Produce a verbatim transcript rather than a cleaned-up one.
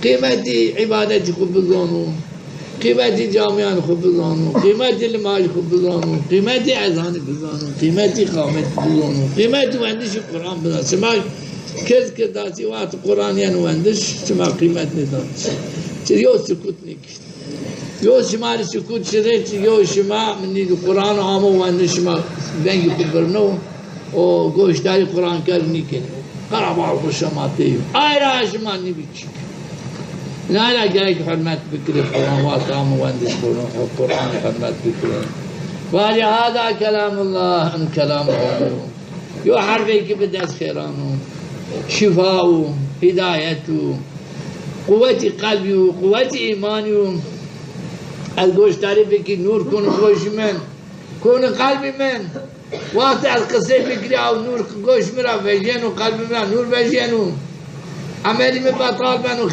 Qîmetî îbadetî xwu bizano, qîmetî camîyan xwu bizano, qîmetî limajî xwu bizano, qîmetî ezanî bizano, qîmetî qametî bizano, qîmetî wendişî Quran bizano. Şima kes ke dasî wextî Quran yeno wendiş, şima qîmet nêdano. Çi yo sukut nêkişt. Yo şima rê sukut şirê, yo şima minî Quran amo wendiş, şima vengî xwu birno. O goşdarî Quran ker nîkenî. Qerabax xwu şematê yo. Ay ra şima nîbî çîk. Nay ra gerek hurmet bikirê Quran, wextê amo wendiş Quran, Quran hurmet bikirê. Valî hada kelamullah, in kelam Quran. Yo herfêkî bi dest xêran o. Şîfa o, hîdayet o. Quwetî qelbî o, quwetî îmanî o. Ez goşdarî bikî, nûr kono goşî min. Kono qelbî min. Wextê ez qisey bikirî, ew nûr goş mi ra vejîyeno, qelbî mi ra nûr vejîyeno. Emelî mi betal beno,